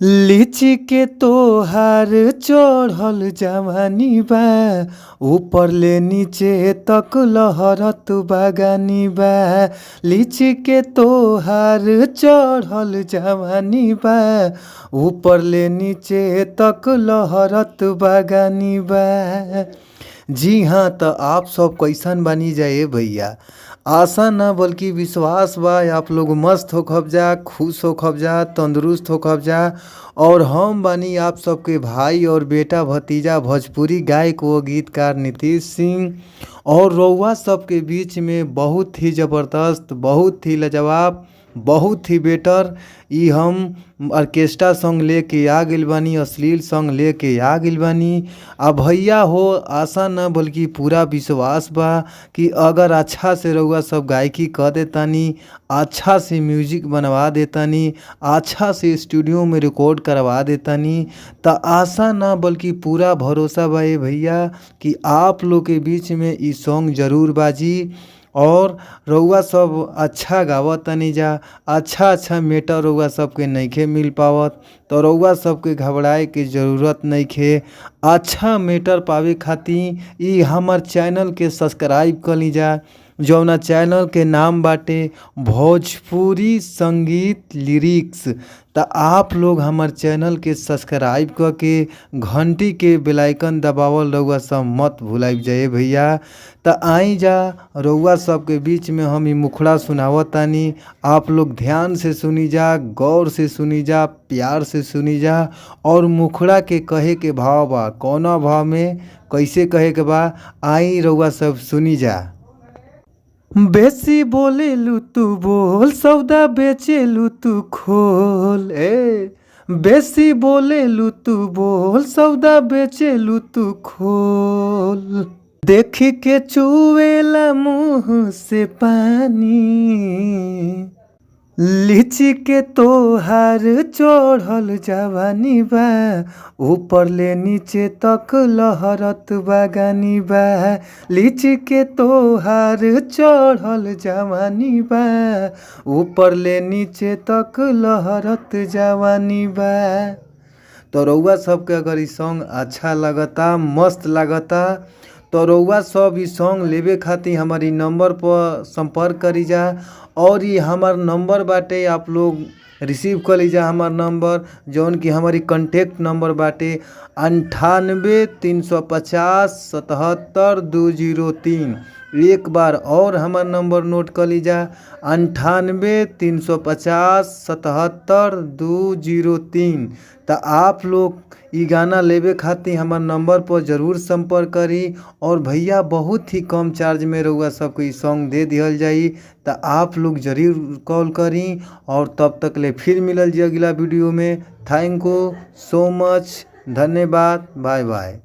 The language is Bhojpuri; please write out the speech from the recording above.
लीची के तोहार चढ़ल जवानी बा, ऊपर ले नीचे तक लहरत बागानी बा। लीची के तोहार चढ़ल जवानी बा, ऊपर ले नीचे तक लहरत बागानी बा। जी हाँ, त आप सब कैसन बानी जा भैया? आशा ना बल्कि विश्वास बा आप लोग मस्त होखब जा, खुश होखब जा, तंदुरुस्त होखब जा। और हम बानी आप सबके भाई और बेटा भतीजा भोजपुरी गायक व गीतकार नीतीश सिंह। और रउआ सबके बीच में बहुत ही ज़बरदस्त, बहुत ही लाजवाब, बहुत ही बेटर ई हम ऑर्केस्ट्रा सॉन्ग लेके आ गइल बानी, अश्लील सॉन्ग लेके आ गइल बानी। आ भैया हो, आशा ना बल्कि पूरा विश्वास बा कि अगर अच्छा से रउआ सब गायकी क देतानी, अच्छा से म्यूजिक बनवा देतानी, अच्छा से स्टूडियो में रिकॉर्ड करवा देतानी, त आशा ना बल्कि पूरा भरोसा बा ए भैया कि आप लोग के बीच में ई सॉन्ग जरूर बाजी। और रउआ सब अच्छा गावतानी जा, अच्छा अच्छा मैटर रउआ सबके नइखे मिल पावत, तो रउआ सबके घबराए के ज़रूरत नइखे। अच्छा मैटर पावे खातिर ई हमर चैनल के सब्सक्राइब कर ली जा, जौना चैनल के नाम बाटे भोजपुरी संगीत लिरिक्स। त आप लोग हमर चैनल के सब्सक्राइब क के घंटी के बेल आइकन दबावल रउआ सब मत भुलाइब जाए भैया। त आई जा, रउआ सबके बीच में हम ई मुखड़ा सुनावतानी। आप लोग ध्यान से सुनी जा, गौर से सुनी जा, प्यार से सुनी जा। और मुखड़ा के कहे के भाव बा, कौना भाव में कैसे कहे के बा, आई रउआ सब सुनी जा। बेसी बोलेलू तू बोल, सौदा बेचेलू तू खोल। ए बेसी बोलेलू तू बोल, सौदा बेचेलू तू खोल। देख के चुएला मुँह से पानी, लीची के तोहार चढ़ल जवानी बा, ऊपर ले नीचे तक लहरत बागानी बा। लीची के तोहार चढ़ल जवानी बा, ऊपर ले नीचे तक लहरत जवानी बा। तो रउआ सबके अगर ई सॉन्ग अच्छा लगता, मस्त लागता, तो रउआ सब ई सॉन्ग लेवे खातिर हमार ई नंबर पर संपर्क करी जा। और ई हमार नंबर बाटे, आप लोग रिसीव कर लीजा हमार नंबर, जौन की हमारी कांटेक्ट नंबर बाटे 98 350 77 203। एक बार और हमार नंबर नोट कर लीजा, 98 350 77 203। त आप लोग ई गाना लेवे खातिर हमार नंबर पर ज़रूर संपर्क करी। और भैया बहुत ही कम चार्ज में रउआ सबके ई सॉन्ग दे दिहल जाई। त आप लोग ज़रूर कॉल करी। और तब तक ले फिर मिलल जी अगला वीडियो में। Thank you so much, धन्यवाद, बाय बाय।